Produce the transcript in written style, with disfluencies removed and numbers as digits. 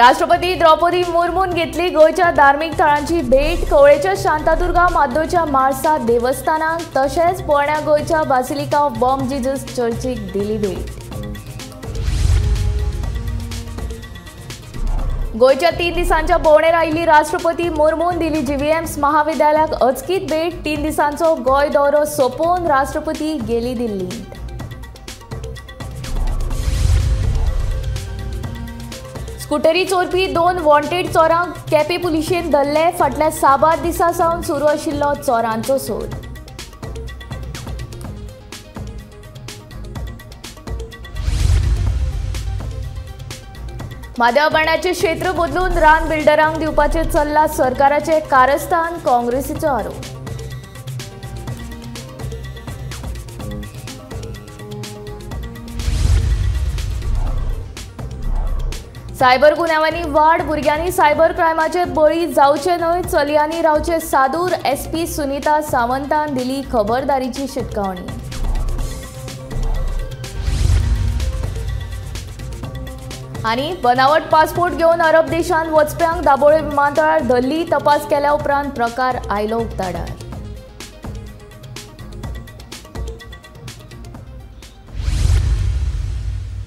राष्ट्रपती द्रौपदी मुर्मून घेतली गोंयच्या धार्मीक थळांची भेट. कवळेच्या शांतादुर्गा माद्दोच्या म्हाळसा देवस्थानाक तशेंच पोरण्या गोंयच्या बासिलिका ऑफ बॉम जीजस चर्चीक दिली भेट. गोंयच्या 3 दिसांच्या भोंवडेर आयिल्ली राष्ट्रपती मुर्मून दिली जीव्हीएम्स महाविद्यालयाक अचकीत भेट. 3 दिसांचो गोंय दौरो सोंपोवन राष्ट्रपती गेली दिल्लींत. स्कुटरी चोरपी 2 वॉन्टेड चोरांक केपें पुलिशेन धरले. फाटल्या 7 दिसां सावन सुरू आशिल्लो चोरांचो सोद. म्हादेवा क्षेत्र बदलून रान बिल्डरांक दिवपाचें चल्लां सरकाराचें कारस्थान, काँग्रेसीचो आरोप. सायबर गुन्यांवांनी वाड, भुरग्यांनी सायबर क्रायमाचे बळी जावचे न्हय, चलयांनी रावचे सादूर, एसपी सुनीता सावंतान दिली खबरदारीची शिटकावणी. आनी बनावट पासपोर्ट घेवन अरब देशांत वचप्यांक दाबोळे विमानतळार धरली. तपास केल्या उपरांत प्रकार आयलो उक्ताडार.